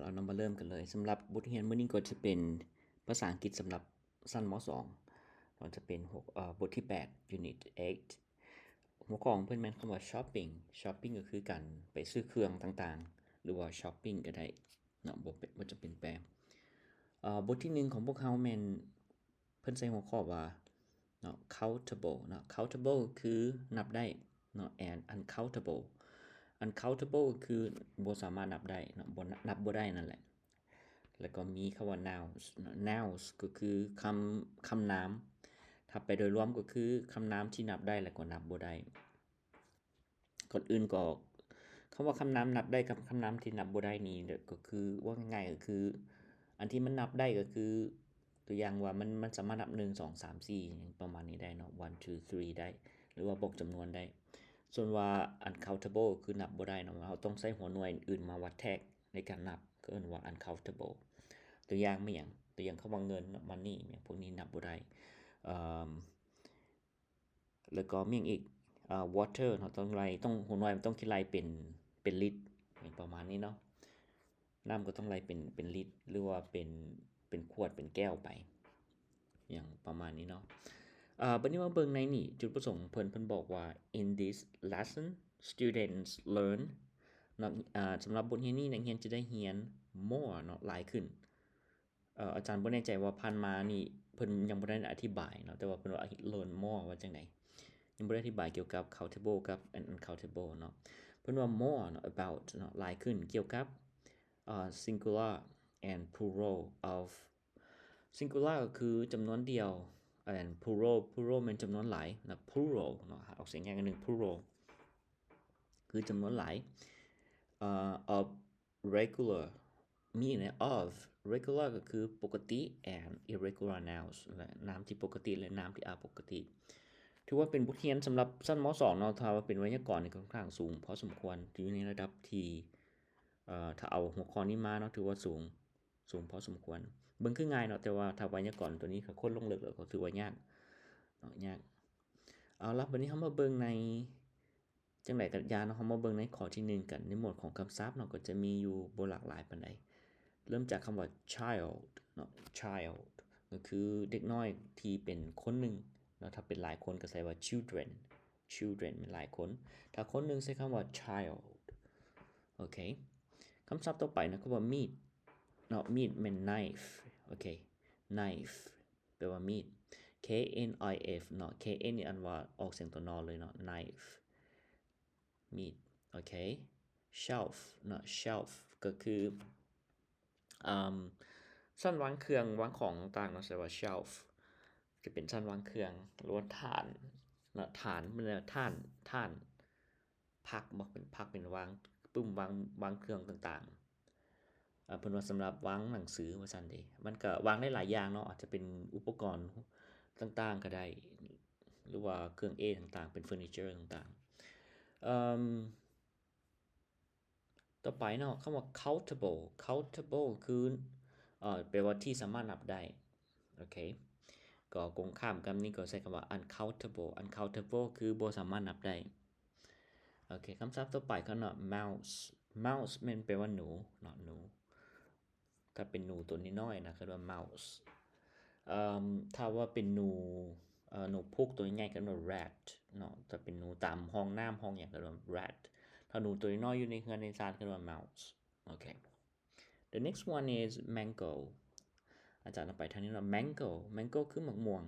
ເຮົານຳມາເລີ່ມກັນເລີຍ. ສຳລັບບົດຮຽນມື້ນີ້ກໍຈະເປັນພາສາອັງກິດສຳລັບຊັ້ນ ມ.ສອງ ເນາະ, ຈະເປັນຫົວ ເອີ ບົດທີແປດ Unit eight. ຫົວຂໍ້ຂອງເພິ່ນແມ່ນຄຳວ່າ shopping. Shopping ກໍຄືການໄປຊື້ເຄື່ອງຕ່າງໆ ຫຼືວ່າ shopping ກໍໄດ້ເນາະ, ບໍ່ເປັນ ບໍ່ຈຳເປັນແປ. ເອີ ບົດທີໜຶ່ງຂອງພວກເຮົາແມ່ນ ເພິ່ນໃສ່ຫົວຂໍ້ວ່າເນາະ countable ເນາະ, countable ຄືນັບໄດ້ເນາະ and uncountable. Uncountable ຄືບໍ່ສາມາດນັບໄດ້ເນາະ, ບໍ່ ນັບບໍ່ໄດ້ນັ້ນແຫຼະ. ແລ້ວກໍມີຄຳວ່າ nouns ເນາະ, nouns ກໍຄືຄຳ ຄຳນາມ. ຖ້າແປໂດຍລວມກໍຄືຄຳນາມທີ່ນັບໄດ້ ແລ້ວກໍນັບບໍ່ໄດ້. ກ່ອນອື່ນກໍ ຄຳວ່າຄຳນາມນັບໄດ້ກັບຄຳນາມທີ່ນັບບໍ່ໄດ້ນີ້ ກໍຄື ເວົ້າງ່າຍໆ ກໍຄື ອັນທີ່ມັນນັບໄດ້ກໍຄື ຕົວຢ່າງວ່າມັນ ມັນສາມາດນັບ ໜຶ່ງ ສອງ ສາມ ສີ່ ຫຍັງປະມານນີ້ໄດ້ເນາະ, one two three ໄດ້ ຫຼືວ່າບອກຈຳນວນໄດ້. ສ່ວນວ່າ uncountable ຄືນັບບໍ່ໄດ້ເນາະ, ເຮົາຕ້ອງໃຊ້ຫົວໜ່ວຍອື່ນມາວັດແທກໃນການນັບ ກໍເອີ້ນວ່າ uncountable. ຕົວຢ່າງແມ່ນຫຍັງ? ຕົວຢ່າງຄຳວ່າເງິນເນາະ, money ຫຍັງພວກນີ້ນັບບໍ່ໄດ້. ເອີ ແລ້ວກໍມີຫຍັງອີກ? ອາ water ເນາະ, ຕ້ອງໄລ່ ຕ້ອງ ຫົວໜ່ວຍມັນຕ້ອງຄິດໄລ່ເປັນ ເປັນລິດ ຫຍັງປະມານນີ້ເນາະ. ນ້ຳກໍຕ້ອງໄລ່ເປັນ ເປັນລິດ ຫຼືວ່າເປັນ ເປັນຂວດ ເປັນແກ້ວໄປ ຫຍັງປະມານນີ້ເນາະ. ອາ ບັດນີ້ມາເບິ່ງໃນນີ້ ຈຸດປະສົງຂອງເພິ່ນ, ເພິ່ນບອກວ່າ In this lesson, students learn ເນາະ, ອາ ສຳລັບບົດຮຽນນີ້ ນັກຮຽນຈະໄດ້ຮຽນ more ເນາະ, ຫຼາຍຂຶ້ນ. ເອີ ອາຈານບໍ່ແນ່ໃຈວ່າຜ່ານມານີ້ເພິ່ນຍັງບໍ່ໄດ້ອະທິບາຍເນາະ, ແຕ່ວ່າເພິ່ນວ່າ learn more ວ່າຈັ່ງໃດ, ຍັງບໍ່ໄດ້ອະທິບາຍກ່ຽວກັບ countable ກັບ uncountable ເນາະ. ເພິ່ນວ່າ more ເນາະ, about ເນາະ, ຫຼາຍຂຶ້ນ ກ່ຽວກັບ ເອີ singular and plural of. Singular ກໍຄືຈຳນວນດຽວ and plural, plural ແມ່ນຈຳນວນຫຼາຍນະ, plural ເນາະ, ອອກສຽງຍາກໜຶ່ງ plural ຄືຈຳນວນຫຼາຍ ເອີ of regular ມີອີກແນວ of regular ກໍຄືປົກກະຕິ and irregular nouns ນາມທີ່ປົກກະຕິ ແລະ ນາມທີ່ອາປົກກະຕິ. ຖືວ່າເປັນບົດຮຽນສຳລັບຊັ້ນ ມ.ສອງ ເນາະ, ຖ້າວ່າເປັນໄວຍາກອນນີ້ຂ້ອນຂ້າງສູງພໍສົມຄວນ, ຢູ່ໃນລະດັບທີ່ ເອີ ຖ້າເອົາຫົວຂໍ້ນີ້ມາເນາະ ຖືວ່າສູງ ສູງພໍສົມຄວນ. ເບິ່ງຄືງ່າຍເນາະ, ແຕ່ວ່າຖ້າໄວຍາກອນຕົວນີ້ ຄັນຄົ້ນລົງເລິກແລ້ວກໍຖືວ່າຍາກເນາະ, ຍາກ. ເອົາລະ, ບັດນີ້ເຮົາມາເບິ່ງໃນ ຈັ່ງໃດກໍຢ່າເນາະ, ເຮົາມາເບິ່ງໃນຂໍ້ທີໜຶ່ງກັນ. ໃນໝວດຂອງຄຳສັບເນາະ ກໍຈະມີຢູ່ບໍ່ຫຼາກຫຼາຍປານໃດ. ເລີ່ມຈາກຄຳວ່າ child ເນາະ, child ກໍຄືເດັກນ້ອຍທີ່ເປັນຄົນໜຶ່ງເນາະ, ຖ້າເປັນຫຼາຍຄົນກໍໃຊ້ວ່າ children, children ແມ່ນຫຼາຍຄົນ, ຖ້າຄົນໜຶ່ງໃຊ້ຄຳວ່າ child. ໂອເຄ, ຄຳສັບຕໍ່ໄປເນາະ ຄຳວ່າ meat ເນາະ, meat ແມ່ນ knife. ໂອເຄ, knife ແປວ່າມີດ K N I F ເນາະ, K N ນີ້ອ່ານວ່າອອກສຽງຕົວ N ເລີຍເນາະ, knife, meat. ໂອເຄ, shelf ເນາະ, shelf ກໍຄື ອ່າ ຊັ້ນວາງເຄື່ອງວາງຂອງຕ່າງໆເນາະ, ເອີ້ນວ່າ shelf ຈະເປັນຊັ້ນວາງເຄື່ອງ ຫຼືວ່າຖານເນາະ, ຖານ ແມ່ນຖານ ຖານ ພັກບໍ ເປັນພັກ ເປັນວາງປຶ້ມ ວາງ ວາງເຄື່ອງຕ່າງໆ. ເພິ່ນວ່າສຳລັບວາງໜັງສືວ່າຊັ້ນເດ, ມັນກໍວາງໄດ້ຫຼາຍຢ່າງເນາະ, ອາດຈະເປັນອຸປະກອນຕ່າງໆກໍໄດ້ ຫຼືວ່າເຄື່ອງເອຕ່າງໆ ເປັນເຟີນີເຈີຕ່າງໆ. ເອີ່ມ ຕໍ່ໄປເນາະ, ຄຳວ່າ countable, countable ຄື ເອີ່ ແປວ່າທີ່ສາມາດນັບໄດ້. ໂອເຄ, ກໍກົງຂ້າມກັບນີ້ກໍໃຊ້ຄຳວ່າ uncountable, uncountable ຄືບໍ່ສາມາດນັບໄດ້. ໂອເຄ, ຄຳສັບຕໍ່ໄປເຂົາເນາະ mouse, mouse ແມ່ນແປວ່າໜູເນາະ, ໜູ. ຖ້າເປັນໜູຕົວນ້ອຍໆນະ ເອີ້ນວ່າ mouse. ເອີ່ມ ຖ້າວ່າເປັນໜູ ເອີ່ ໜູພຸກຕົວໃຫຍ່ ເອີ້ນວ່າ rat ເນາະ, ຖ້າເປັນໜູຕາມຮ່ອງນ້ຳຮ່ອງຫຍັງ ເອີ້ນວ່າ rat. ຖ້າໜູຕົວນ້ອຍຢູ່ໃນເຮືອນໃນຊານ ເອີ້ນວ່າ mouse. ໂອເຄ. The next one is mango. ອາຈານເອົາໄປທາງນີ້ເນາະ, mango, mango ຄືໝາກມ່ວງ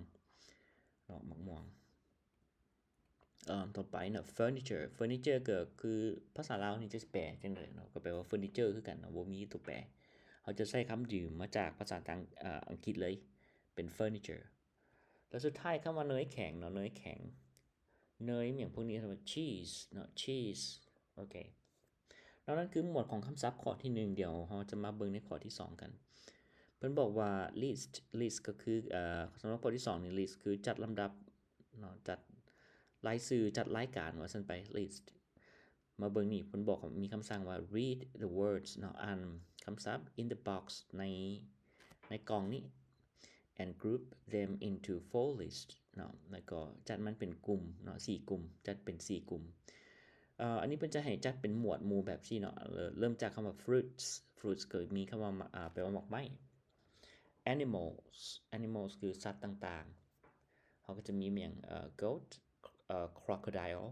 ເນາະ, ໝາກມ່ວງ. ເອີ່ມ ຕໍ່ໄປເນາະ furniture, furniture ກໍຄືພາສາລາວນີ້ຈະແປຈັ່ງໃດເນາະ, ກໍແປວ່າເຟີນີເຈີຄືກັນເນາະ, ບໍ່ມີຕົວແປ. ເຮົາຈະໃຊ້ຄຳຢືມມາຈາກພາສາຕ່າງ ເອີ່ ອັງກິດເລີຍ ເປັນ furniture. ແລ້ວສຸດທ້າຍຄຳວ່າເນີຍແຂງເນາະ, ເນີຍແຂງ ເນີຍຫຍັງພວກນີ້ ເອີ້ນວ່າ cheese ເນາະ, cheese. ໂອເຄ. ນອກນັ້ນຄືໝວດຂອງຄຳສັບຂໍ້ທີໜຶ່ງ, ດຽວເຮົາຈະມາເບິ່ງໃນຂໍ້ທີສອງກັນ. ເພິ່ນບອກວ່າ list, list ກໍຄື ເອີ່ ສຳລັບຂໍ້ທີສອງນີ້ list ຄືຈັດລຳດັບເນາະ, ຈັດລາຍຊື່, ຈັດລາຍການວ່າຊັ້ນໄປ, list. ມາເບິ່ງນີ້ ເພິ່ນບອກມີຄຳສັ່ງວ່າ read the words ເນາະ, ອ່ານຄຳສັບ in the box ໃນ ໃນກ່ອງນີ້ and group them into four lists ເນາະ, ແລ້ວກໍຈັດມັນເປັນກຸ່ມເນາະ, ສີ່ກຸ່ມ, ຈັດເປັນສີ່ກຸ່ມ. ເອີ່ ອັນນີ້ເພິ່ນຈະໃຫ້ຈັດເປັນໝວດໝູ່ແບບຊີ້ເນາະ, ເລີ່ມຈາກຄຳວ່າ fruits, fruits ກໍມີຄຳວ່າ ອາ ແປວ່າໝາກໄມ້. animals animals ຄືສັດຕ່າງໆ ເຮົາກໍຈະມີຫຍັງ ເອີ goat ເອີ crocodile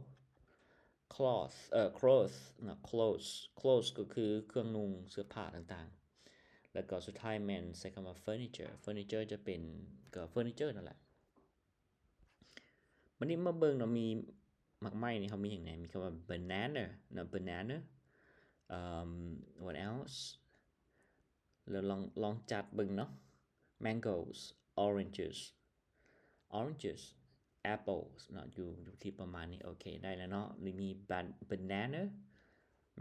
cloth ເອີ clothes ເນາະ clothes clothes ກໍຄືເຄື່ອງນຸ່ງເສື້ອຜ້າຕ່າງໆ ແລ້ວກໍສຸດທ້າຍແມ່ນໃຊ້ຄຳວ່າ furniture furniture ຈະເປັນ ກໍ furniture ນັ້ນແຫຼະ. ບັດນີ້ມາເບິ່ງເນາະ ມີໝາກໄມ້ນີ້ ເຮົາມີຫຍັງແດ່? ມີຄຳວ່າ banana ເນາະ banana ເອີ່ມ what else ແລ້ວລອງ ລອງຈັດເບິ່ງເນາະ mangoes oranges oranges apples ເນາະ ຢູ່ ຢູ່ທີ່ປະມານນີ້ ໂອເຄ ໄດ້ແລ້ວເນາະ ນີ້ມີ ban- banana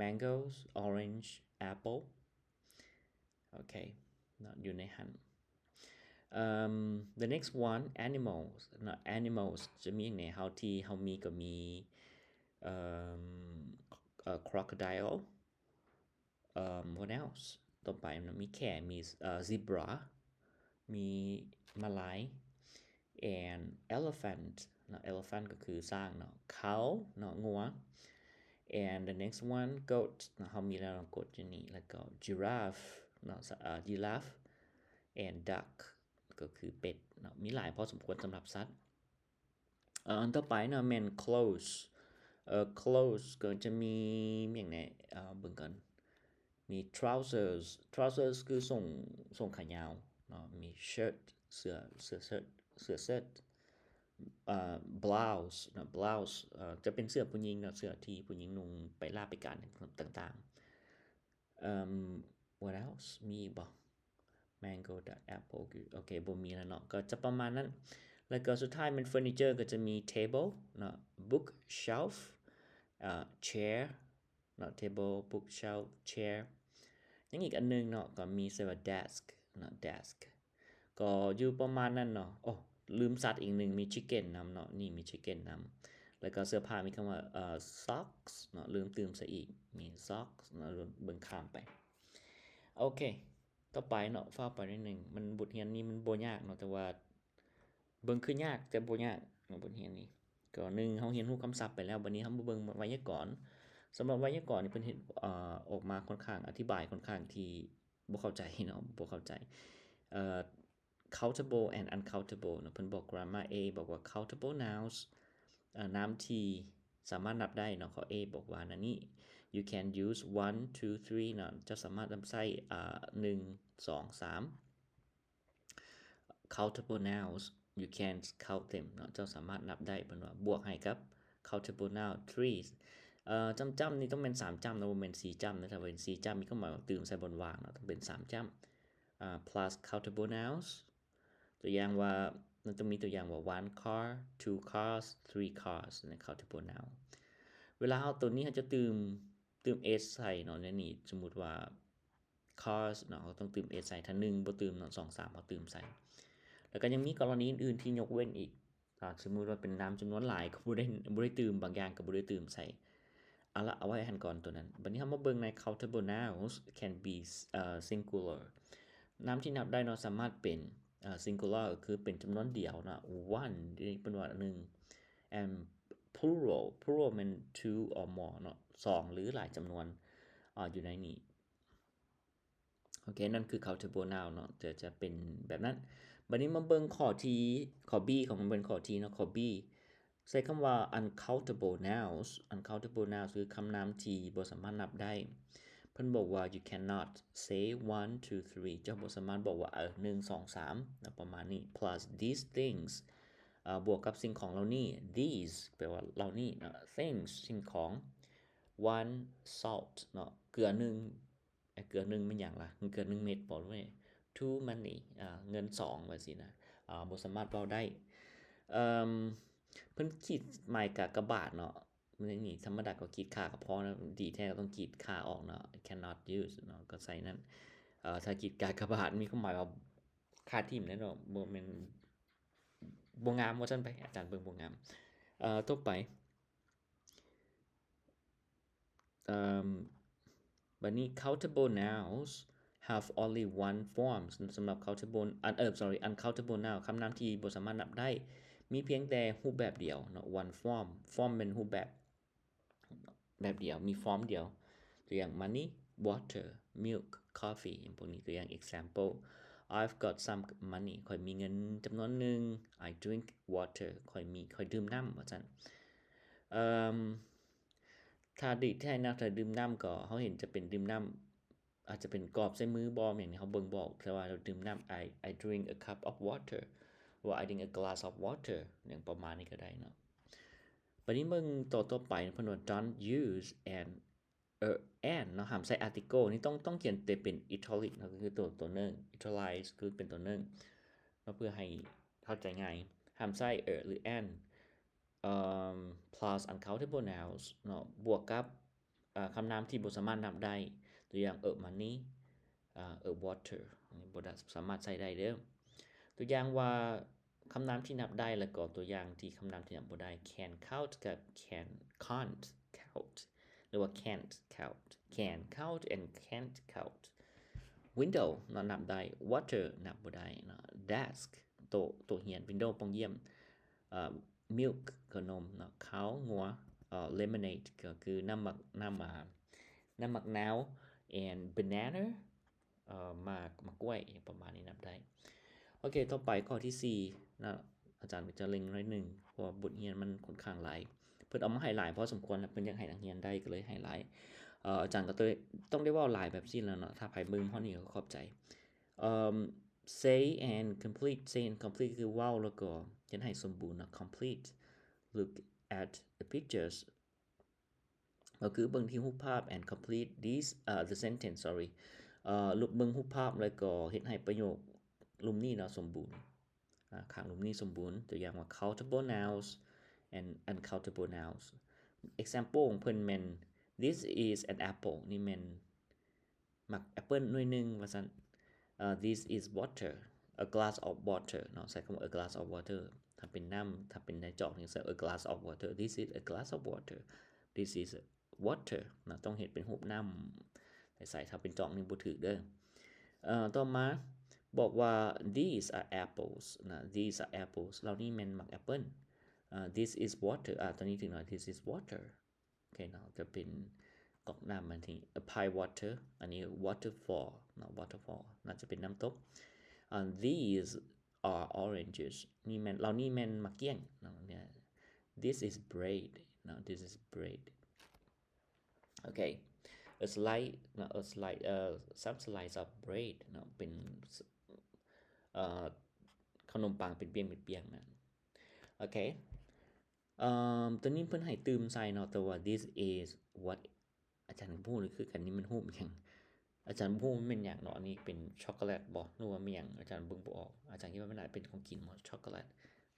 mangoes orange apple ໂອເຄເນາະ ຢູ່ໃນຫັ້ນ. ເອີ່ມ the next one animals ເນາະ animals ຈະມີຫຍັງແດ່? ເຮົາ ທີ່ເຮົາມີກໍມີ ເອີ່ມ ເອີ່ crocodile ເອີ່ມ what else ຕໍ່ໄປເນາະ ມີແຂ້ ມີ ເອີ່ zebra ມີມ້າລາຍ and elephant ເນາະ elephant ກໍຄືຊ້າງເນາະ cow ເນາະ ງົວ and the next one goat ເນາະ ເຮົາມີແລ້ວເນາະ goat ຢູ່ນີ້ ແລ້ວກໍ giraffe ເນາະ ສະ ເອີ່ giraffe and duck ກໍຄືເປັດເນາະ ມີຫຼາຍພໍສົມຄວນສຳລັບສັດ. ເອີ່ ອັນຕໍ່ໄປເນາະ ແມ່ນ clothes ເອີ່ clothes ກໍຈະມີຫຍັງແດ່? ເອີ່ ເບິ່ງກ່ອນ ມີ trousers trousers ຄືສົ້ງ ສົ້ງຂາຍາວເນາະ ມີ shirt ເສື້ອ ເສື້ອເຊີດ ເສື້ອເຊີດ ເອີ່ blouse ເນາະ blouse ເອີ່ ຈະເປັນເສື້ອຜູ້ຍິງເນາະ ເສື້ອທີ່ຜູ້ຍິງນຸ່ງໄປລາໄປການຕ່າງໆ. ເອີ່ມ what else ມີອີກບໍ່? mango dot apple ໂອເຄ ບໍ່ມີແລ້ວເນາະ ກໍຈະປະມານນັ້ນ. ແລ້ວກໍສຸດທ້າຍແມ່ນ furniture ກໍຈະມີ table ເນາະ bookshelf ເອີ່ chair ເນາະ table bookshelf chair ຍັງອີກອັນໜຶ່ງເນາະ ກໍມີໃສ່ວ່າ desk ເນາະ desk ກໍຢູ່ປະມານນັ້ນເນາະ. ໂອ້ ລືມສັດອີກໜຶ່ງ ມີ chicken ນຳເນາະ ນີ້ມີ chicken ນຳ ແລ້ວກໍເສື້ອຜ້າມີຄຳວ່າ ເອີ່ socks ເນາະ ລືມຕື່ມໃສ່ອີກ ມີ socks ເນາະ ເບິ່ງຂ້າມໄປ. ໂອເຄ ຕໍ່ໄປເນາະ ຟ້າວໄປໜ້ອຍໜຶ່ງ ມັນ ບົດຮຽນນີ້ມັນບໍ່ຍາກເນາະ ແຕ່ວ່າເບິ່ງຄືຍາກ ແຕ່ບໍ່ຍາກເນາະ ບົດຮຽນນີ້. ກໍໜຶ່ງ ເຮົາຮຽນຮູ້ຄຳສັບໄປແລ້ວ ບັດນີ້ເຮົາມາເບິ່ງໄວຍາກອນ. ສຳລັບໄວຍາກອນນີ້ ເພິ່ນເຮັດ ເອີ່ ອອກມາຄ່ອນຂ້າງ ອະທິບາຍຄ່ອນຂ້າງທີ່ ບໍ່ເຂົ້າໃຈເນາະ ບໍ່ເຂົ້າໃຈ ເອີ່ countable and uncountable ເນາະ ເພິ່ນບອກ grammar A ບອກວ່າ countable nouns ເອີ່ ນາມທີ່ສາມາດນັບໄດ້ເນາະ ຂໍ້ A ບອກວ່າ ນັ້ນນີ້ you can use one two three ເນາະ ເຈົ້າສາມາດນຳໃຊ້ ເອີ່ ໜຶ່ງ ສອງ ສາມ. countable nouns you can count them ເນາະ ເຈົ້າສາມາດນັບໄດ້ ເພິ່ນວ່າ ບວກໃຫ້ກັບ countable noun three ເອີ່ ຈ້ຳໆ ນີ້ຕ້ອງແມ່ນສາມຈ້ຳເນາະ ບໍ່ແມ່ນສີ່ຈ້ຳເນາະ ຖ້າເປັນສີ່ຈ້ຳ ມີຄວາມໝາຍວ່າຕື່ມໃສ່ບ່ອນວ່າງເນາະ ຕ້ອງເປັນສາມຈ້ຳ ເອີ່ plus countable nouns ຕົວຢ່າງວ່າ ມັນຕ້ອງມີຕົວຢ່າງວ່າ one car two cars three cars ໃນ countable noun. ເວລາເຮົາ ຕົວນີ້ເຮົາຈະຕື່ມ ຕື່ມ s ໃສ່ເນາະ ໃນນີ້ ສົມມຸດວ່າ cars ເນາະ ເຮົາຕ້ອງຕື່ມ s ໃສ່ ຖ້າໜຶ່ງບໍ່ຕື່ມເນາະ ສອງ ສາມ ເຮົາຕື່ມໃສ່. ແລ້ວກໍຍັງມີກໍລະນີອື່ນໆທີ່ຍົກເວັ້ນອີກ ອາ ສົມມຸດວ່າເປັນນາມຈຳນວນຫຼາຍ ກໍບໍ່ໄດ້ ບໍ່ໄດ້ຕື່ມ ບາງຢ່າງກໍບໍ່ໄດ້ຕື່ມໃສ່. ເອົາລະ ເອົາໄວ້ຫັ້ນກ່ອນຕົວນັ້ນ. ບັດນີ້ເຮົາມາເບິ່ງໃນ countable nouns can be ເອີ່ singular ນາມທີ່ນັບໄດ້ເນາະ ສາມາດເປັນ ເອີ່ singular ກໍຄືເປັນຈຳນວນດຽວເນາະ one ນີ້ເພິ່ນວ່າໜຶ່ງ and plural plural ແມ່ນ two or more ເນາະ ສອງ ຫຼື ຫຼາຍຈຳນວນ ອາ ຢູ່ໃນນີ້. ໂອເຄ ນັ້ນຄື countable noun ເນາະ ຈະ ຈະເປັນແບບນັ້ນ. ບັດນີ້ມາເບິ່ງຂໍ້ທີ່ ຂໍ້ B ຂອງມັນເປັນຂໍ້ທີ່ເນາະ ຂໍ້ B ໃຊ້ຄຳວ່າ uncountable nouns uncountable nouns ຄືຄຳນາມທີ່ບໍ່ສາມາດນັບໄດ້. ເພິ່ນບອກວ່າ you cannot say one two three ເຈົ້າບໍ່ສາມາດບອກວ່າ ເອີ ໜຶ່ງ ສອງ ສາມ ນະ ປະມານນີ້ plus these things ເອີ ບວກກັບສິ່ງຂອງເຫຼົ່ານີ້ these ແປວ່າເຫຼົ່ານີ້ເນາະ things ສິ່ງຂອງ one salt ເນາະ ເກືອໜຶ່ງ ເກືອໜຶ່ງແມ່ນຫຍັງລະ? ເກືອໜຶ່ງເມັດບໍ? ຫຼືວ່າ two money ອາ ເງິນສອງ ວ່າຊີ້ນະ ອາ ບໍ່ສາມາດເວົ້າໄດ້. ເອີ່ມ ເພິ່ນຂີດໝາຍກາກະບາດເນາະ ໃນນີ້ທຳມະດາກໍຂີດຂາກໍພໍນະ ດີແທ້ກໍຕ້ອງຂີດຂາອອກເນາະ cannot use ເນາະ ກໍໃສ່ນັ້ນ. ເອີ ຖ້າຂີດກາກະບາດມີຄວາມໝາຍວ່າຂາຖິ້ມແນ່ເນາະ ບໍ່ແມ່ນ ບໍ່ງາມວ່າຊັ້ນໄປ ອາຈານເບິ່ງບໍ່ງາມ. ເອີ ຕໍ່ໄປ ເອີ່ມ ບັດນີ້ countable nouns have only one form ສຳລັບ countable ອັນ ເອີ sorry uncountable noun ຄຳນາມທີ່ບໍ່ສາມາດນັບໄດ້ ມີພຽງແຕ່ຮູບແບບດຽວເນາະ one form form ແມ່ນຮູບແບບ ແບບດຽວ ມີຟອມດຽວ ຕົວຢ່າງ money water milk coffee ຢ່າງພວກນີ້. ຕົວຢ່າງ example: I've got some money. ຂ້ອຍມີເງິນຈຳນວນໜຶ່ງ. I drink water. ຂ້ອຍມີ ຂ້ອຍດື່ມນ້ຳ ວ່າຊັ້ນ. ເອີ່ມ ຖ້າ drink ແທ້ນະ ຖ້າດື່ມນ້ຳກໍ ເຮົາເຫັນຈະເປັນດື່ມນ້ຳ ອາດຈະເປັນກອບໃສ່ມືບໍ ຫຍັງນີ້ ເຮົາເບິ່ງບໍ່ອອກ. ແຕ່ວ່າເຮົາດື່ມນ້ຳ I I drink a cup of water ຫຼືວ່າ I drink a glass of water ຫຍັງປະມານນີ້ກໍໄດ້ເນາະ. ບັດນີ້ເບິ່ງຕໍ່ ຕໍ່ໄປ ເພິ່ນວ່າ Don't use an, a, an ເນາະ, ຫ້າມໃສ່ article ນີ້ ຕ້ອງ ຕ້ອງຂຽນແຕ່ເປັນ italic ເນາະ, ກໍຄືຕົວ ຕົວໜຶ່ງ italize ຄືເປັນຕົວໜຶ່ງເນາະ ເພື່ອໃຫ້ເຂົ້າໃຈງ່າຍ. ຫ້າມໃສ່ a ຫຼື an ເອີ່ມ plus uncountable nouns ເນາະ ບວກກັບ ເອີ່ ຄຳນາມທີ່ບໍ່ສາມາດນັບໄດ້. ຕົວຢ່າງ a money, ເອີ່ a water ອັນນີ້ບໍ່ໄດ້ ສາມາດໃຊ້ໄດ້ເດີ້. ຕົວຢ່າງວ່າຄຳນາມທີ່ນັບໄດ້ ແລ້ວກໍຕົວຢ່າງທີ່ຄຳນາມທີ່ນັບບໍ່ໄດ້ can count ກັບ can can't count ຫຼືວ່າ can't count, can count and can't count. Window ເນາະ ນັບໄດ້, water ນັບບໍ່ໄດ້ເນາະ. Desk ໂຕະ ໂຕະຮຽນ, window ປ່ອງຢ້ຽມ, ເອີ່ milk ກໍນົມເນາະ, cow ງົວ, ເອີ່ lemonade ກໍຄືນ້ຳໝາກ ນ້ຳ ອາ ນ້ຳໝາກນາວ and banana ເອີ່ ໝາກ ໝາກກ້ວຍ ປະມານນີ້ ນັບໄດ້. ໂອເຄ ຕໍ່ໄປຂໍ້ທີສີ່ເນາະ, ອາຈານກໍຈະເລັ່ງໜ້ອຍໜຶ່ງ ເພາະວ່າບົດຮຽນມັນຂ້ອນຂ້າງຫຼາຍ, ເພິ່ນເອົາມາໃຫ້ຫຼາຍພໍສົມຄວນ ແລ້ວເພິ່ນຢາກໃຫ້ນັກຮຽນໄດ້ ກໍເລີຍໃຫ້ຫຼາຍ. ເອີ່ ອາຈານກໍຕ້ອງ ຕ້ອງໄດ້ເວົ້າຫຼາຍແບບຊີ້ແລ້ວເນາະ, ຖ້າໃຜເບິ່ງຮອດນີ້ກໍຂອບໃຈ. ເອີ່ມ say and complete, say and complete ຄືເວົ້າແລ້ວກໍເຮັດໃຫ້ສົມບູນເນາະ, complete. Look at the pictures ກໍຄືເບິ່ງທີ່ຮູບພາບ and complete this, ເອີ່ the sentence, sorry. ເອີ່ ເບິ່ງຮູບພາບແລ້ວກໍເຮັດໃຫ້ປະໂຫຍກລຸ່ມນີ້ເນາະສົມບູນ, ອາ ຂ້າງລຸ່ມນີ້ສົມບູນ. ຕົວຢ່າງວ່າ countable nouns and uncountable nouns. Example ຂອງເພິ່ນແມ່ນ This is an apple. ນີ້ແມ່ນ ໝາກແອັບເປິ້ນໜ່ວຍໜຶ່ງວ່າຊັ້ນ. ເອີ່ This is water, a glass of water ເນາະ, ໃຊ້ຄຳວ່າ a glass of water. ຖ້າເປັນນ້ຳ ຖ້າເປັນໃນຈອກນີ້ໃຊ້ a glass of water. This is a glass of water. This is water ເນາະ, ຕ້ອງເຮັດເປັນຮູບນ້ຳໃສໆ, ຖ້າເປັນຈອກນີ້ບໍ່ຖືກເດີ້. ເອີ່ ຕໍ່ມາບອກວ່າ These are apples ນະ, These are apples. ເຫຼົ່ານີ້ແມ່ນໝາກແອັບເປິ້ນ. ເອີ່ This is water. ອາ ຕົວນີ້ຖືກເນາະ, This is water. ໂອເຄເນາະ, ຈະເປັນກອກນ້ຳ ອັນນີ້ a pie water, ອັນນີ້ waterfall ເນາະ, waterfall ໜ້າຈະເປັນນ້ຳຕົກ. ອາ these are oranges. ນີ້ແມ່ນ ເຫຼົ່ານີ້ແມ່ນໝາກກ້ຽງເນາະ, ເນຍ this is bread ເນາະ, this is bread. ໂອເຄ a slice ເນາະ, a slice, ເອີ່ some slice of bread ເນາະ, ເປັນ ເອີ່ ເຂົ້າໜົມປັງເປັນປ່ຽງໆ ເປັນປ່ຽງນະ. ໂອເຄ ເອີ່ມ ຕົວນີ້ເພິ່ນໃຫ້ຕື່ມໃສ່ເນາະ, ແຕ່ວ່າ this is what ອາຈານກໍບໍ່ຮູ້ຄືກັນ, ນີ້ມັນຮູບຫຍັງ? ອາຈານບໍ່ຮູ້ມັນແມ່ນຫຍັງເນາະ. ອັນນີ້ເປັນຊັອກໂກແລັດບໍ ຫຼືວ່າແມ່ນຫຍັງ? ອາຈານເບິ່ງບໍ່ອອກ. ອາຈານຄິດວ່າມັນອາດເປັນຂອງກິນບໍ, ຊັອກໂກແລັດ.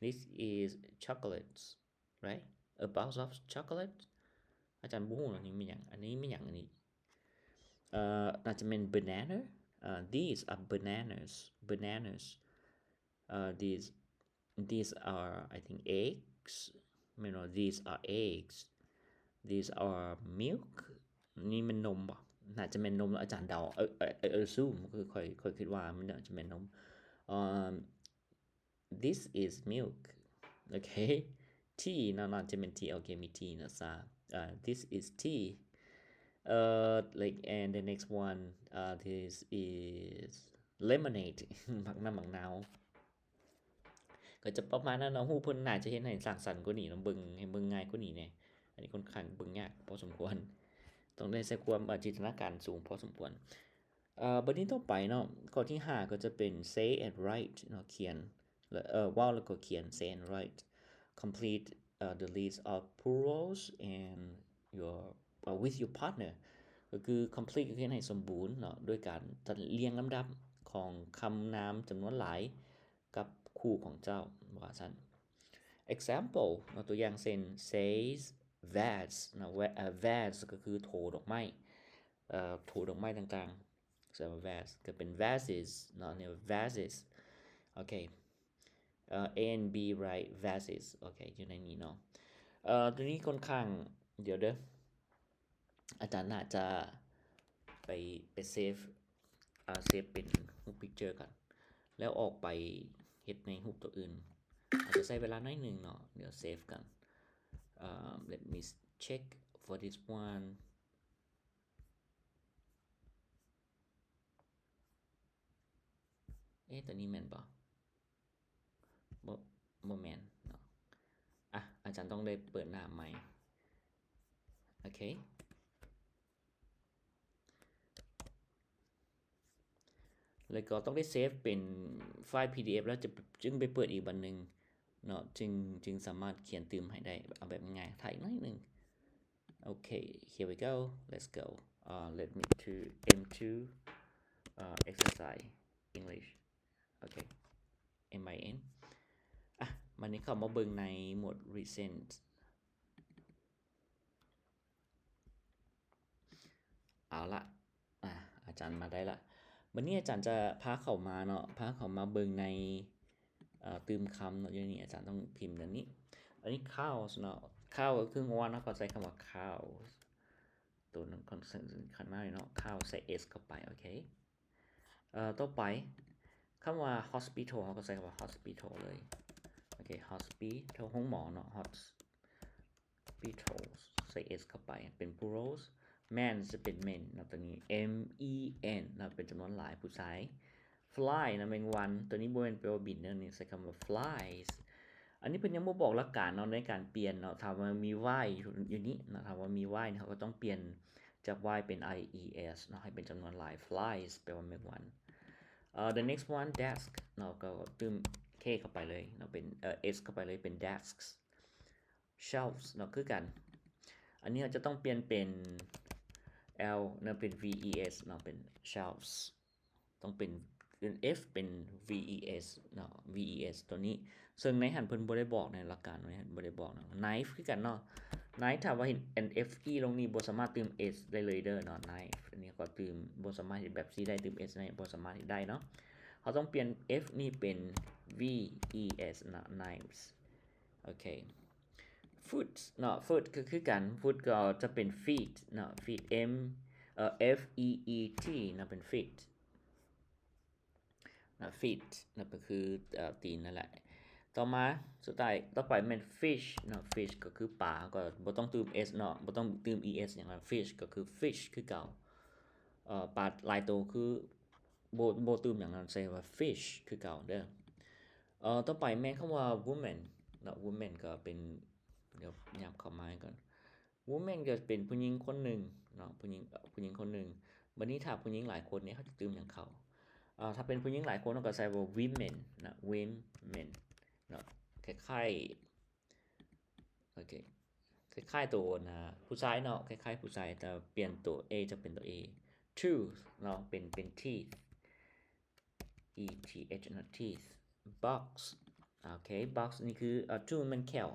This is chocolates, right? A box of chocolate? ອາຈານບໍ່ຮູ້ເນາະ, ນີ້ແມ່ນຫຍັງ? ອັນນີ້ແມ່ນຫຍັງ? ອັນນີ້ ເອີ່ ໜ້າຈະແມ່ນ banana. ເອີ່ these are bananas, bananas. ເອີ່ these These are, I think, eggs. ແມ່ນບໍ່? These are eggs. These are milk. ນີ້ແມ່ນນົມບໍ? ໜ້າຈະແມ່ນນົມ, ອາຈານເດົາ. ເອີ ເອີ ເອີ assume ຄືຂ້ອຍ ຂ້ອຍຄິດວ່າມັນໜ້າຈະແມ່ນນົມ. Um, this is milk. ໂອເຄ tea ເນາະ, ໜ້າຈະແມ່ນ tea. ໂອເຄ ມີ tea ເນາະ. ຊາ ເອີ this is tea. ເອີ like, and the next one, ເອີ this is lemonade. ໝາກນ້ຳໝາກນາວ. ກໍຈະປະມານນັ້ນເນາະ. ຮູບເພິ່ນໜ້າຈະເຮັດໃຫ້ສ້າງສັນກວ່ານີ້ເນາະ, ເບິ່ງ ໃຫ້ເບິ່ງງ່າຍກວ່ານີ້ແດ່. ອັນນີ້ຂ້ອນຂ້າງເບິ່ງຍາກພໍສົມຄວນ, ຕ້ອງໄດ້ໃຊ້ຄວາມ ເອີ່ ຈິນຕະນາການສູງພໍສົມຄວນ. ເອີ ບັດນີ້ຕໍ່ໄປເນາະ, ຂໍ້ທີຫ້າກໍຈະເປັນ say and write ເນາະ, ຂຽນ ແລະ ເອີ ເວົ້າແລ້ວກໍຂຽນ say and write. Complete, ເອີ the list of plurals and your, ເອີ with your partner. ກໍຄື complete ກໍຄືເຮັດໃຫ້ສົມບູນເນາະ, ໂດຍການຈັດລຽງລຳດັບຂອງຄຳນາມຈຳນວນຫຼາຍ ກັບຄູ່ຂອງເຈົ້າ ວ່າຊັ້ນ. Example ເນາະ, ຕົວຢ່າງເຊັ່ນ says vase ເນາະ, va- ເອີ່ vase ກໍຄືໂຖດອກໄມ້, ເອີ່ ໂຖດອກໄມ້ຕ່າງໆ. So vase ກໍເປັນ vases ເນາະ, ນີ້ vases. ໂອເຄ ເອີ່ A and B write vases. ໂອເຄ ຢູ່ໃນນີ້ເນາະ. ເອີ່ ຕົວນີ້ຂ້ອນຂ້າງ ດຽວເດີ້. ອາຈານໜ້າຈະໄປ ໄປເຊຟ ເອີ່ ເຊຟເປັນຮູບ picture ກ່ອນ ແລ້ວອອກໄປເຮັດໃນຮູບຕົວອື່ນ. ອາດຈະໃຊ້ເວລາໜ້ອຍໜຶ່ງເນາະ, ດຽວເຊຟກ່ອນ. ເອີ່ມ let me check for this one. ເອະ ຕົວນີ້ແມ່ນບໍ່? ບໍ່ ບໍ່ແມ່ນເນາະ. ອະ ອາຈານຕ້ອງໄດ້ເປີດໜ້າໃໝ່. ໂອເຄ ແລ້ວກໍຕ້ອງໄດ້ເຊຟເປັນໄຟລ໌ PDF ແລ້ວຈະ ຈຶ່ງໄປເປີດອີກບັດໜຶ່ງເນາະ ຈຶ່ງ ຈຶ່ງສາມາດຂຽນຕື່ມໃຫ້ໄດ້. ເອົາແບບງ່າຍໆ ຖ້າອີກໜ້ອຍໜຶ່ງ. Okay, here we go. Let's go. Uh, let me to M two, uh, exercise English. Okay, M I N. ອ່ະ ບັດນີ້ເຂົ້າມາເບິ່ງໃນໂໝດ Recent. ເອົາລະ ອາ ອາຈານມາໄດ້ລະ. ບັດນີ້ອາຈານຈະພາເຂົ້າມາເນາະ ພາເຂົ້າມາເບິ່ງໃນ ເອີ ຕື່ມຄຳເນາະ. ຢູ່ນີ້ອາຈານຕ້ອງພິມແບບນີ້. ອັນນີ້ cows ເນາະ cow ກໍຄືງົວເນາະ ເຮົາກໍໃຊ້ຄຳວ່າ cows ໂຕນັ້ນຂ້ອນຂ້າງສຳຄັນມາກເນາະ. cow ໃສ່ S ເຂົ້າໄປ. ໂອເຄ ເອີ ຕໍ່ໄປ ຄຳວ່າ hospital ເຮົາກໍໃຊ້ຄຳວ່າ hospital ເລີຍ. ໂອເຄ hospital ໂຮງໝໍເນາະ hos- pitals ໃສ່ S ເຂົ້າໄປ ເປັນ plurals. man ຈະເປັນ men ເນາະ ຕົວນີ້ M E N ເນາະ ເປັນຈຳນວນຫຼາຍ ຜູ້ຊາຍ. fly ນະ ແມງວັນ ຕົວນີ້ບໍ່ແມ່ນແປວ່າບິນເດີ ນີ້ໃຊ້ຄຳວ່າ flies. ອັນນີ້ເພິ່ນຍັງບໍ່ບອກຫຼັກການເນາະ ໃນການປ່ຽນເນາະ. ຖ້າວ່າມີ Y ຢູ່ ຢູ່ນີ້ເນາະ ຖ້າວ່າມີ Y ນີ້ ເຮົາກໍຕ້ອງປ່ຽນຈາກ Y ເປັນ I E S ເນາະ ໃຫ້ເປັນຈຳນວນຫຼາຍ flies ແປວ່າແມງວັນ. ເອີ the next one desk ເນາະ ກໍຕື່ມ K ເຂົ້າໄປເລີຍເນາະ ເປັນ S ເຂົ້າໄປເລີຍ ເປັນ desks. shelves ເນາະ ຄືກັນ. ອັນນີ້ເຮົາຈະຕ້ອງປ່ຽນເປັນ L ເນາະ ເປັນ V E S ເນາະ ເປັນ shelves. ຕ້ອງເປັນ F ເປັນ V E S ເນາະ V E S ຕົວນີ້. ເຊິ່ງໃນຫັ້ນເພິ່ນບໍ່ໄດ້ບອກ ໃນຫຼັກການໃນຫັ້ນບໍ່ໄດ້ບອກເນາະ. knife ຄືກັນເນາະ knife ຖ້າວ່າເຫັນ F E ລົງນີ້ ບໍ່ສາມາດຕື່ມ S ໄດ້ເລີຍເດີເນາະ. knife ອັນນີ້ກໍຕື່ມ ບໍ່ສາມາດເຮັດແບບ C ໄດ້ ຕື່ມ S ໄດ້ ບໍ່ສາມາດເຮັດໄດ້ເນາະ. ເຮົາຕ້ອງປ່ຽນ F ນີ້ເປັນ V E S ເນາະ knives. ໂອເຄ foot ເນາະ foot ກໍຄືກັນ foot ກໍຈະເປັນ feet ເນາະ feet M ເອີ F E E T ເນາະ ເປັນ feet ເນາະ feet ເນາະ ກໍຄື ເອີ ຕີນນັ້ນແຫຼະ. ຕໍ່ມາ ສຸດທ້າຍ ຕໍ່ໄປແມ່ນ fish ເນາະ fish ກໍຄືປາ ກໍບໍ່ຕ້ອງຕື່ມ S ເນາະ ບໍ່ຕ້ອງຕື່ມ E S ຫຍັງນະ fish ກໍຄື fish ຄືເກົ່າ. ເອີ ປາຫຼາຍໂຕຄື ບໍ່ ບໍ່ຕື່ມຫຍັງນັ້ນ ໃຊ້ວ່າ fish ຄືເກົ່າເດີ. ເອີ ຕໍ່ໄປແມ່ນຄຳວ່າ woman ເນາະ woman ກໍເປັນ ດຽວຫຍັບເຂົ້າມາໃຫ້ກ່ອນ. woman ກໍເປັນຜູ້ຍິງຄົນໜຶ່ງເນາະ ຜູ້ຍິງ ຜູ້ຍິງຄົນໜຶ່ງ. ບັດນີ້ຖ້າຜູ້ຍິງຫຼາຍຄົນນີ້ ເຮົາຈະຕື່ມຫຍັງເຂົ້າ? ເອີ ຖ້າເປັນຜູ້ຍິງຫຼາຍຄົນ ເຮົາກໍໃຊ້ວ່າ women ເນາະ women ເນາະ ຄ້າຍໆ ໂອເຄ ຄ້າຍໆໂຕນະ ຜູ້ຊາຍເນາະ ຄ້າຍໆຜູ້ຊາຍ ແຕ່ປ່ຽນໂຕ A ຈະເປັນໂຕ A. tooth ເນາະ ເປັນ ເປັນ teeth E T H ເນາະ teeth. box ໂອເຄ box ນີ້ຄື ເອີ tooth ແມ່ນແຂ້ວ.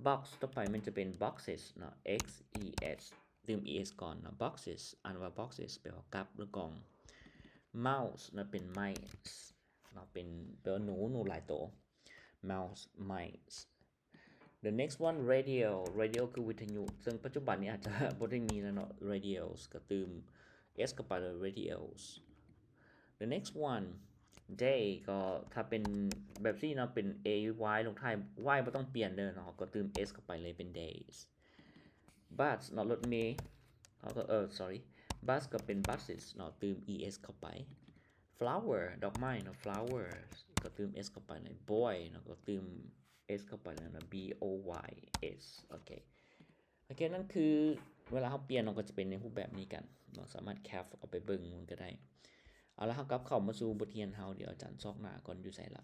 box ຕໍ່ໄປມັນຈະເປັນ boxes ເນາະ X E S ຕື່ມ E S ກ່ອນເນາະ boxes ອ່ານວ່າ boxes ແປວ່າກັບ ຫຼື ກ່ອງ. mouse ເນາະ ເປັນ mice ເນາະ ເປັນ ແປວ່າໜູ ໜູຫຼາຍໂຕ mouse mice. the next one radio radio ຄືວິທະຍຸ ເຊິ່ງປັດຈຸບັນນີ້ອາດຈະບໍ່ໄດ້ມີແລ້ວເນາະ radios ກໍຕື່ມ S ເຂົ້າໄປເລີຍ radios. the next one day ກໍຖ້າເປັນແບບຊີ້ເນາະ ເປັນ A Y ລົງທ້າຍ Y ບໍ່ຕ້ອງປ່ຽນເດີເນາະ ກໍຕື່ມ S ເຂົ້າໄປເລີຍ ເປັນ days. bus ເນາະ ລົດເມ ເຮົາກໍ ເອີ sorry bus ກໍເປັນ buses ເນາະ ຕື່ມ E S ເຂົ້າໄປ. flower ດອກໄມ້ເນາະ flowers ກໍຕື່ມ S ເຂົ້າໄປເລີຍ. boy ເນາະ ກໍຕື່ມ S ເຂົ້າໄປເລີຍເນາະ B O Y S. ໂອເຄ ໂອເຄ ນັ້ນຄືເວລາເຮົາປ່ຽນ ມັນກໍຈະເປັນໃນຮູບແບບນີ້ກັນເນາະ ສາມາດ cav ເອົາໄປເບິ່ງມັນກໍໄດ້. ເອົາລະ ເຮົາກັບເຂົ້າມາສູ່ບົດຮຽນເຮົາ ດຽວອາຈານຊອກໜ້າກ່ອນ ຢູ່ໃສລະ?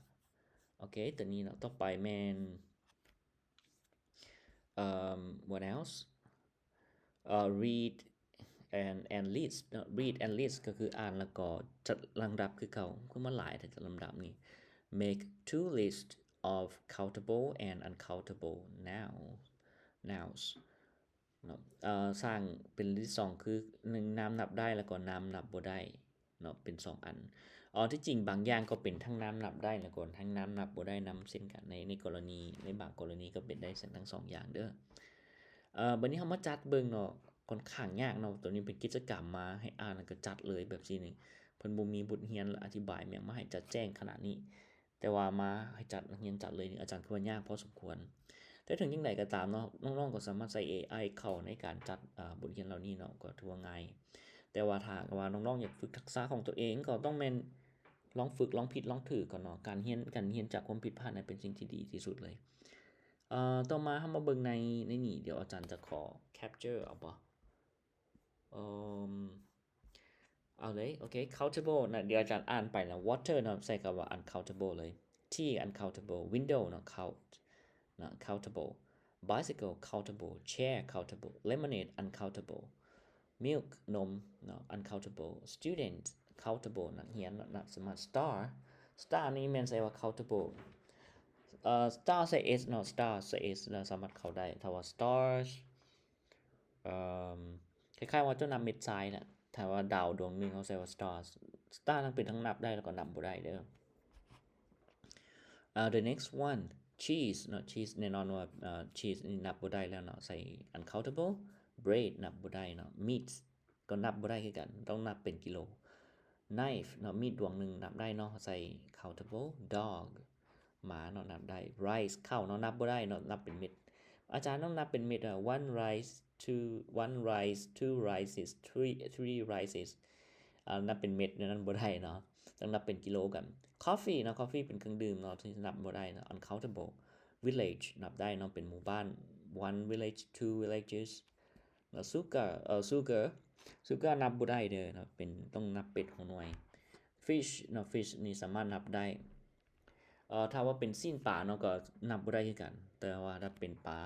ໂອເຄ ຕົວນີ້ເນາະ ຕໍ່ໄປແມ່ນ ເອີ່ມ what else? ເອີ່ read and and list ເນາະ read and list ກໍຄືອ່ານແລ້ວກໍຈັດລຳດັບຄືເກົ່າ ຄືມັນຫຼາຍແທ້ ຈັດລຳດັບນີ້. make two list of countable and uncountable noun nouns ເນາະ ເອີ່ ສ້າງເປັນລິດສອງ ຄືໜຶ່ງ ນາມນັບໄດ້ ແລ້ວກໍນາມນັບບໍ່ໄດ້ເນາະ ເປັນສອງອັນ. ເອົາ ທີ່ຈິງບາງຢ່າງກໍເປັນທັງນາມນັບໄດ້ ແລ້ວກໍທັງນາມນັບບໍ່ໄດ້ນຳເຊັ່ນກັນ ໃນ ໃນກໍລະນີ ໃນບາງກໍລະນີກໍເປັນໄດ້ທັງສອງຢ່າງເດີ. ເອີ່ ບັດນີ້ເຮົາມາຈັດເບິ່ງເນາະ ຂ້ອນຂ້າງຍາກເນາະ ຕົວນີ້ເປັນກິດຈະກຳມາໃຫ້ອ່ານ ແລ້ວກໍຈັດເລີຍແບບຊີ້ນີ້ ເພິ່ນບໍ່ມີບົດຮຽນ ແລະ ອະທິບາຍຫຍັງມາໃຫ້ຈັດແຈ້ງຂະໜາດນີ້ ແຕ່ວ່າມາໃຫ້ຈັດ ນັກຮຽນຈັດເລີຍນີ້ ອາຈານຄິດວ່າຍາກພໍສົມຄວນ. ແຕ່ເຖິງຢ່າງໃດກໍຕາມເນາະ ນ້ອງໆກໍສາມາດໃຊ້ A I ເຂົ້າໃນການຈັດ ເອີ່ ບົດຮຽນເຫຼົ່ານີ້ເນາະ ກໍຖືວ່າງ່າຍ. ແຕ່ວ່າຖ້າຫາກວ່ານ້ອງໆຢາກຝຶກທັກສະຂອງຕົວເອງ ກໍຕ້ອງແມ່ນ ລອງຝຶກ ລອງຜິດ ລອງຖືກກ່ອນເນາະ. ການຮຽນ ການຮຽນຈາກຄວາມຜິດພາດນັ້ນເປັນສິ່ງທີ່ດີທີ່ສຸດເລີຍ. ເອີ ຕໍ່ມາເຮົາມາເບິ່ງໃນ ໃນນີ້ ດຽວອາຈານຈະຂໍ capture ເອົາບໍ່? ເອີ ເອົາເລີຍ ໂອເຄ countable ນະ ດຽວອາຈານອ່ານໄປນະ. Water ເນາະ ໃສ່ຄຳວ່າ uncountable ເລີຍ. Tea uncountable. Window ເນາະ count ນະ countable. Bicycle countable. Chair countable. Lemonade uncountable. Milk ນົມເນາະ uncountable. Student countable ນັກຮຽນເນາະ ສາມາດ. Star star ນີ້ແມ່ນໃສ່ວ່າ countable ເອີ star ໃສ່ s ເນາະ star ໃສ່ s ເນາະ ສາມາດເຂົ້າໄດ້. ຖ້າວ່າ stars ເອີ ຄ້າຍໆວ່າເຈົ້ານັບເມັດຊາຍນະ. ຖ້າວ່າດາວດວງໜຶ່ງ ເຮົາໃສ່ວ່າ stars. Star ທັງເປັນທັງນັບໄດ້ ແລ້ວກໍນັບບໍ່ໄດ້ເດີ. ເອີ the next one, cheese ເນາະ cheese ແນ່ນອນວ່າ ເອີ cheese ນີ້ນັບບໍ່ໄດ້ແລ້ວເນາະ ໃສ່ uncountable. Bread ນັບບໍ່ໄດ້ເນາະ. Meat ກໍນັບບໍ່ໄດ້ຄືກັນ ຕ້ອງນັບເປັນກິໂລ. Knife ເນາະ ມີດດວງໜຶ່ງນັບໄດ້ເນາະ ໃສ່ countable. Dog ໝາເນາະ ນັບໄດ້. Rice ເຂົ້າເນາະ ນັບບໍ່ໄດ້ເນາະ ນັບເປັນເມັດ. ອາຈານຕ້ອງນັບເປັນເມັດ one rice, two, one rice, two rices, three, three rices. ເອີ ນັບເປັນເມັດແນວນັ້ນບໍ່ໄດ້ເນາະ ຕ້ອງນັບເປັນກິໂລກັນ. Coffee ເນາະ coffee ເປັນເຄື່ອງດື່ມເນາະ ທີ່ນັບບໍ່ໄດ້ເນາະ uncountable. Village ນັບໄດ້ເນາະ ເປັນໝູ່ບ້ານ. One village, two villages ເນາະ. Sugar ເອີ sugar sugar ນັບບໍ່ໄດ້ເດີເນາະ ເປັນ ຕ້ອງນັບເປັນຫົວໜ່ວຍ. Fish ເນາະ fish ນີ້ສາມາດນັບໄດ້. ເອີ ຖ້າວ່າເປັນຊີ້ນປາເນາະ ກໍນັບບໍ່ໄດ້ຄືກັນ ແຕ່ວ່າຖ້າເປັນປາ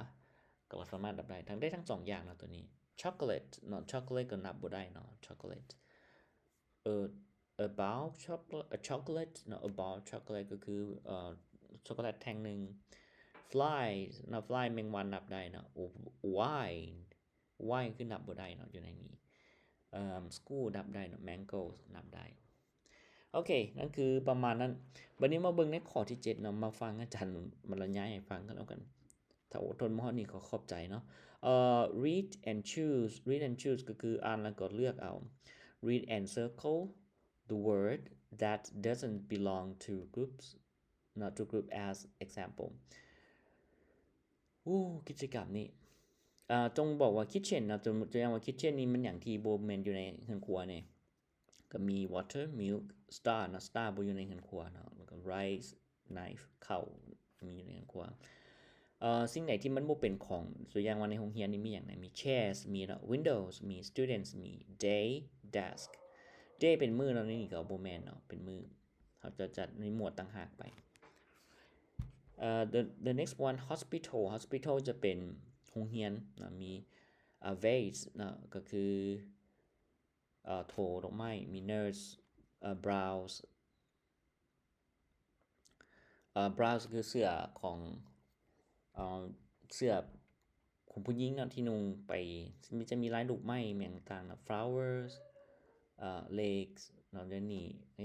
ກໍສາມາດນັບໄດ້ ທັງໄດ້ທັງສອງຢ່າງເນາະ ຕົວນີ້. Chocolate ເນາະ chocolate ກໍນັບບໍ່ໄດ້ເນາະ chocolate. ເອີ about chocolate, a chocolate ເນາະ about chocolate ກໍຄື ເອີ ຊັອກໂກແລັດແທ່ງໜຶ່ງ. Fly ເນາະ fly ແມງວັນນັບໄດ້ເນາະ. Wine wine ຄືນັບບໍ່ໄດ້ເນາະ ຢູ່ໃນນີ້. ເອີ school ນັບໄດ້ເນາະ mango ນັບໄດ້. ໂອເຄ ນັ້ນຄືປະມານນັ້ນ. ບັດນີ້ມາເບິ່ງໃນຂໍ້ທີເຈັດເນາະ ມາຟັງອາຈານບັນລະຍາຍໃຫ້ຟັງກັນແລ້ວກັນ. ຖ້າອົດທົນມາຮອດນີ້ກໍຂອບໃຈເນາະ. ເອີ read and choose, read and choose ກໍຄືອ່ານແລ້ວກໍເລືອກເອົາ. Read and circle the word that doesn't belong to groups, not to group as example. ໂອ້ ກິດຈະກຳນີ້ ເອີ ຈົ່ງບອກວ່າ kitchen ເນາະ ຕົວ ຕົວຢ່າງວ່າ kitchen ນີ້ມັນຫຍັງທີ່ບໍ່ແມ່ນຢູ່ໃນເຮືອນຄົວແດ່? ກໍມີ water, milk, star ເນາະ star ບໍ່ຢູ່ໃນເຮືອນຄົວເນາະ ແລ້ວກໍ rice, knife ເຂົ້າມີຢູ່ໃນເຮືອນຄົວ. ເອີ ສິ່ງໃດທີ່ມັນບໍ່ເປັນຂອງ ຕົວຢ່າງວ່າໃນໂຮງຮຽນນີ້ມີຫຍັງແດ່? ມີ chairs ມີເນາະ windows ມີ students ມີ day, desk. Day ເປັນມື້ເນາະ ໃນນີ້ກໍບໍ່ແມ່ນເນາະ ເປັນມື້ ເຮົາຈະຈັດໃນໝວດຕ່າງຫາກໄປ. ເອີ the, the next one, hospital, hospital ຈະເປັນໂຮງຮຽນເນາະ ມີ ເອີ vase ເນາະ ກໍຄື ເອີ ໂຖດອກໄມ້ ມີ nurse, ເອີ blouse, ເອີ blouse ຄືເສື້ອຂອງ ເອີ ເສື້ອຂອງຜູ້ຍິງເນາະ ທີ່ນຸ່ງໄປ ມີ ຈະມີລາຍລູກໄມ້ຫຍັງຕ່າງໆເນາະ flowers, ເອີ lace ເນາະ ດຽວນີ້ ເອ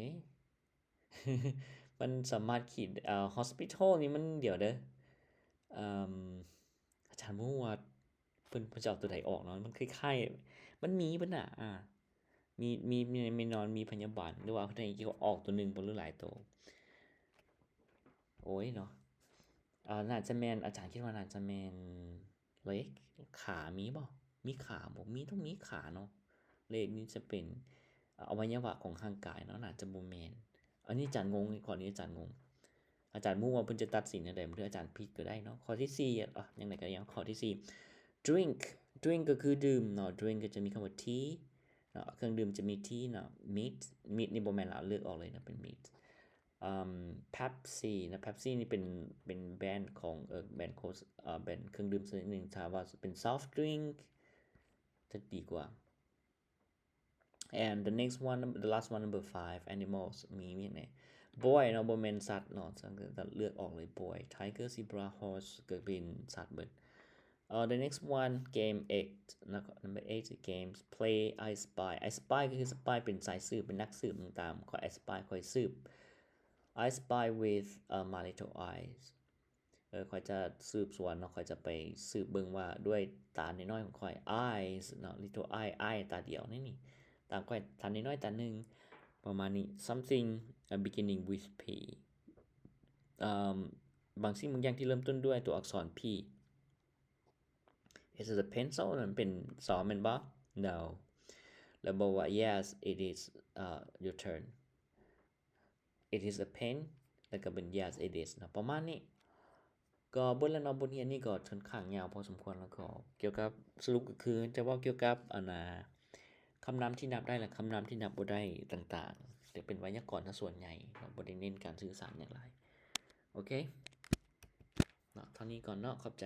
ມັນສາມາດຂຽນ ເອີ hospital ນີ້ມັນ ດຽວເດີ ເອີ ອາຈານບໍ່ຮູ້ວ່າເພິ່ນ ເພິ່ນຈະເອົາຕົວໃດອອກເນາະ ມັນຄ້າຍໆ ມັນມີເບິດນະ ອ່າ ມີ ມີ ມີ ມີນອນ ມີພະຍາບານ ຫຼືວ່າເພິ່ນຈະອອກຕົວໜຶ່ງບໍ່ ຫຼືຫຼາຍໂຕ? ໂອ້ຍເນາະ ອ່າ ໜ້າຈະແມ່ນ ອາຈານຄິດວ່າໜ້າຈະແມ່ນ leg ຂາມີບໍ່? ມີຂາບໍ່? ມີ ຕ້ອງມີຂາເນາະ leg ນີ້ຈະເປັນ ອະໄວຍະວະຂອງຮ່າງກາຍເນາະ ໜ້າຈະບໍ່ແມ່ນ. ອັນນີ້ອາຈານງົງ ຂໍ້ນີ້ອາຈານງົງ ອາຈານບໍ່ຮູ້ວ່າເພິ່ນຈະຕັດສິນແນວໃດ ບາງເທື່ອອາຈານຜິດກໍໄດ້ເນາະ. ຂໍ້ທີສີ່ ອະ ຈັ່ງໃດກໍຍັງ ຂໍ້ທີສີ່ drink, drink ກໍຄືດື່ມເນາະ drink ກໍຈະມີຄຳວ່າ tea ເນາະ ເຄື່ອງດື່ມຈະມີ tea ເນາະ meat, meat ນີ້ບໍ່ແມ່ນລະ ເລືອກອອກເລີຍເນາະ ເປັນ meat. ເອີ Pepsi ນະ Pepsi ນີ້ເປັນ ເປັນແບຣນຂອງ ເອີ ແບຣນໂຄ ເອີ ແບຣນເຄື່ອງດື່ມຊະນິດໜຶ່ງ ຖ້າວ່າເປັນ soft drink ຈະດີກວ່າ. And the next one, the last one, number five, animals ມີ ມີຫຍັງແດ່? Boy ເນາະ ບໍ່ແມ່ນສັດເນາະ ເລືອກອອກເລີຍ boy. Tiger, zebra, horse ກໍເປັນສັດເບິດ. ເອີ the next one, game eight ນະ number eight, games. Play, I spy. I spy ກໍຄື spy ເປັນສາຍສືບ ເປັນນັກສືບຕ່າງໆ ຂ້ອຍ I spy ຂ້ອຍສືບ. I spy with, ເອີ my little eyes. ເອີ ຂ້ອຍຈະສືບສວນເນາະ ຂ້ອຍຈະໄປສືບເບິ່ງວ່າດ້ວຍຕານ້ອຍໆຂອງຂ້ອຍ eyes ເນາະ little eye, eye ຕາດຽວນີ້ນີ້ ຕາຂ້ອຍຕານ້ອຍໆຕາໜຶ່ງ ປະມານນີ້. Something, uh, beginning with P. ເອີ ບາງສິ່ງບາງຢ່າງທີ່ເລີ່ມຕົ້ນດ້ວຍຕົວອັກສອນ P. Is it a pencil? ມັນເປັນຊໍແມ່ນບໍ່? No. ແລ້ວບອກວ່າ yes, it is, uh, your turn. it is a pen ແລ້ວກໍເປັນ yes it is ເນາະ ປະມານນີ້. ກໍເບິດແລ້ວເນາະ ບົດຮຽນນີ້ກໍຂ້ອນຂ້າງຍາວພໍສົມຄວນ ແລ້ວກໍກ່ຽວກັບ ສະຫຼຸບກໍຄືຈະເວົ້າກ່ຽວກັບອັນນາ ຄຳນາມທີ່ນັບໄດ້ ແລະ ຄຳນາມທີ່ນັບບໍ່ໄດ້ຕ່າງໆ ຈະເປັນໄວຍາກອນຊະສ່ວນໃຫຍ່ເນາະ ບໍ່ໄດ້ເນັ້ນການສື່ສານຫຍັງຫຼາຍ. ໂອເຄເນາະ ເທົ່ານີ້ກ່ອນເນາະ ຂອບໃຈ.